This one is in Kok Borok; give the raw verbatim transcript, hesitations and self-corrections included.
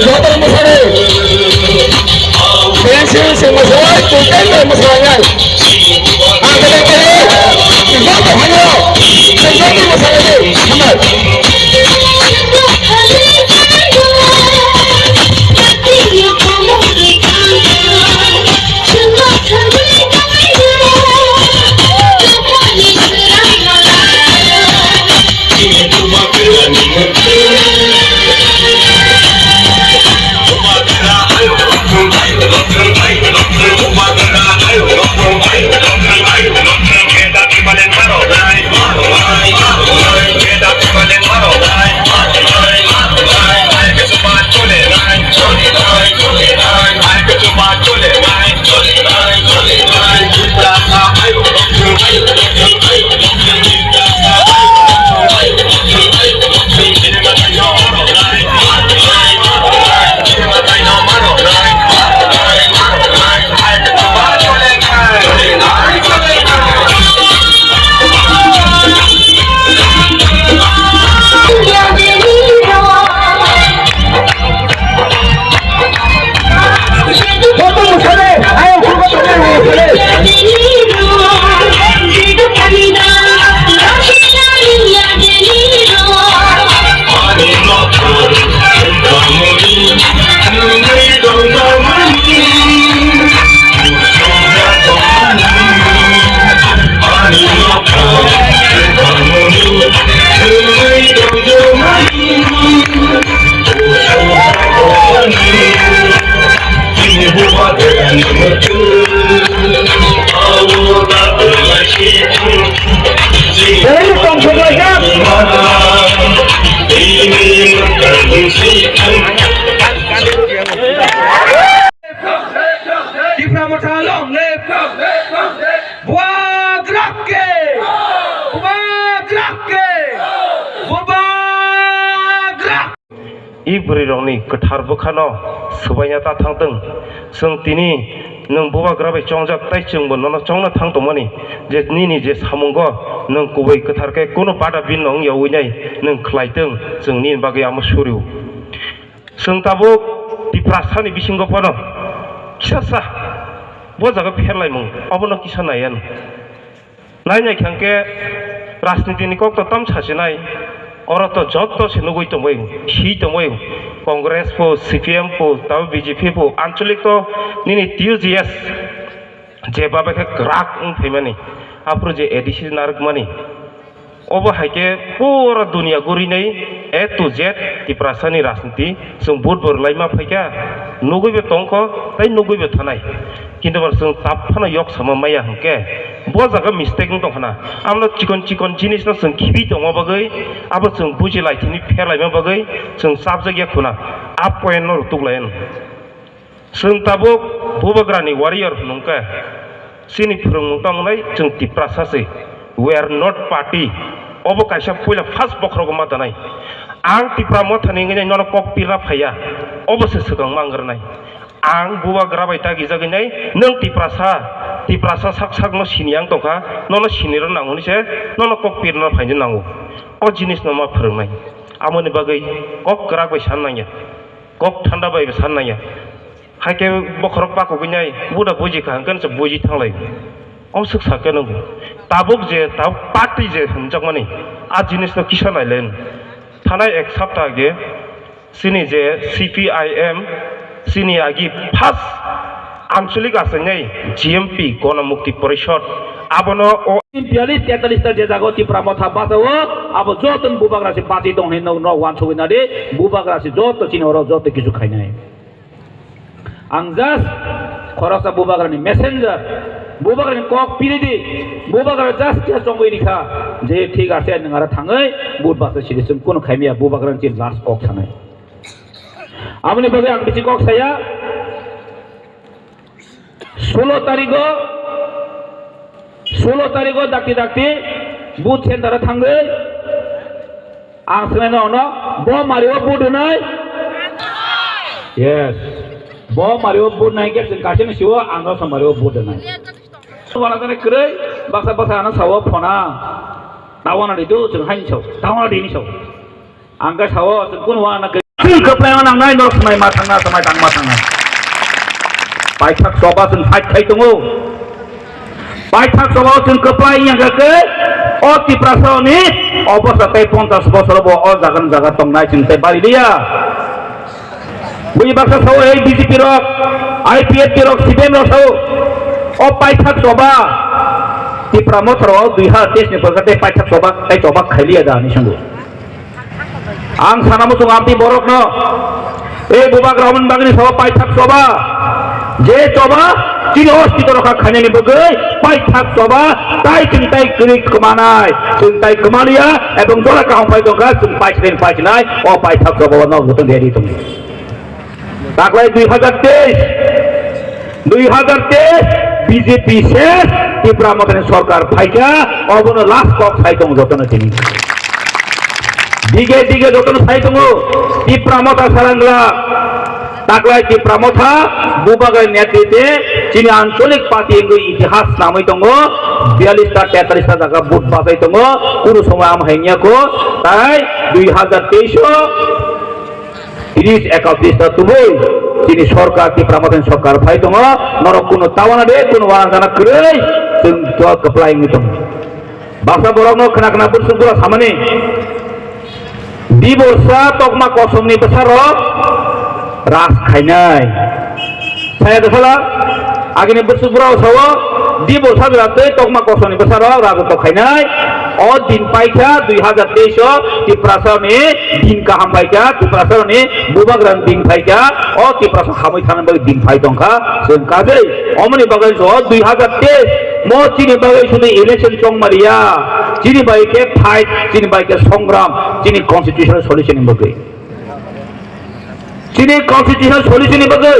Joto mwsadi. Pensi se mwsai, tutai mwsai ngai. Ang kene kene. Joto hanyo. Joto mwsadi. Hambai. Tipra Motha long live! Bubagra ke! Bubagra ke! Bubagra! I bwrwirokni kwthar bwkhano swbaina ta thangtwng. Chwng tini nwng bubagra bai chongjak, tai chwngbo nono chongna thang tongmani je nini je samungo nwng kubui kwthar khe kunu bada bini no wngya winai nwng khlaitwng, chwng nini bagwi amo suryo. Chwng tabuk Tiprasani bisingo phano kisa sa bo jaga pherlaimung obono kisa naiya. Nai nai khe hwnkhe rajniti ni kok to tam sasinai, oro to joto se nugui tongbai, si tongbai, Congress po, C P M po, tabo B J P po, anchalik to nini T U G S je babe khe kwrak wng phaimani, aphuru je A D C narwkmani, obo hai khe pura dunia gurinai A to Z Tiprasani rajniti chwng vote bo rwlaima phaikha, nuguibo tongkho tei nuguibo thanai. Kintu bo chwng tap phano yok sama maya hwnkhe bo jaga mistake wng tongkhana. Amno chikon chikon jinisno chwng khibi tongma bagwi, abo chwng buji laithini pherlaima bagwi chwng chapjak ya khuna. A point no rwtuk lai ano. Chwng tabuk bubagrani warrior hwnwi khe chini phwrwngmung tongmani chwng Tiprasa se. We are not party. Obo kaisa puila first bokhorogo ma tanai. Ang Tipra Mothani wngwi nono kok pirna phaiya. Obo se swkang ma wngranai. Ang bubagra bai dagijagwi nai, nwng Tiprasa, Tiprasa sak sakno sini ang tongkha, nono sinirok nango hinwi se, nono kok pirna phaina nango. O jinisno ma phwrwngnai. Amoni bagwi kok kwrak bai san nangya, kok thanda bai san nangya. Hai khe bokhorok pakugwi nai, buda buji kha hwnkhe se buji thanglai. O swk sa khe nwng tabuk je, tabuk party je hwnjakmani, a jinisno kisa nailen. Thanai ek sapta age, Chini je C P I M, chini agi first anchalik achainai G M P, Gona Mukti Porishod, abono o biyalish tetalis ta je jaga o Tipra Motha bachao, abo joto ni bubagra se bachi tong hinwi no, no wansugwi nadi, bubagra se joto chini oro joto kisu khainai. Ang just khoroksa bubagra ni messenger, bubagra ni kok piri di, bubagra just kisa chongwi rikha, je thik ase nwng aro thangwi, but basa sidi chwng kunu khaimya bubagra ni last kok sanai. Aboni bagwi ang bisi kok saya. Sulo tarigo, sulo tarigo dakti dakti booth center o thangwi ang swnai no ono, bo mario booth hwnai? Yes. Bo mario booth nai khe chwng kaisa ni siwo ang no mario booth hwnai. Wala jani kwrwi baksa baksa ano sawo phona. Tawana di do chwng hain saw. Tawana di ni saw. Ang khe sao, chwng kunu uanana kwrwi. Chwng kwplai ma nangnai, norok swmai ma thangnai, swmai tangma thangnai. Paithak choba chwng fight khai tongo. Paithak choba chwng kwplai wngya khe, o Tiprasani obostha tei ponchash bosor bo o jaga ni jaga tongnai chwng tei bari liya. Bui baksa sao, ei B J P rok, I P F T rok, C P M rok sao, o paithak choba Tipra Motha rok dui hazar teis ni pore tei paithak choba tei choba khai liya da hinwi swngo. Ang sana muchung amtwi borokno, ei bubagra hwnmani bagwi sao paithak choba, je choba chini ostito rokha khainani bagwi paithak choba, tai chwng tai kwrwi kwmanai, chwng tai kwmaliya, ebong jora kaham phai tongkha, chwng paichinai paichinai, o paithak choba no joto ready tongo. Taklai dui hazar teis, dui hazar teis B J P se Tipra Mothani sorkar phaikha, obono last kok sai tong jotono tini. Dige dige jotono sai tongo, Tipra Motha sarangla, taklai Tipra Motha, bubagra netritwe chini ancholik party wngwi itihas namwi tongo, biyallis ta, tetallis ta jaga vote bachai tongo, kunu somoi am hainiyako, tai dui hazar teis o, tris ekatris ta tubui chini sorkar, Tipra Mothani sorkar phai tongo, norok kunu tawana de, kunu uanajana kwrwi, chwng to kwplai wngwi tongo. Baksa borokno khna khna bwswk bwla samani, diborsa tokma kosomni bwsarok ras khainai. Saya dosala, agini bwswk bwrao sao, diborsa jora tei tokma kosomni bwsarok rajotw khainai. O din paikha dui hazar teis o Tiprasani din kaham paikha, Tiprasani bubagrani din paikha, o Tiprasa hamwi thangna bagwi din pai tongkha, chwng kajai. Omoni bagwi so dui hazar teis mo chini bagwi sudi election chongmaliya, chini bai khe fight, chini bai khe songram, chini constitutional solution ni bagwi. Chini constitutional solution ni bagwi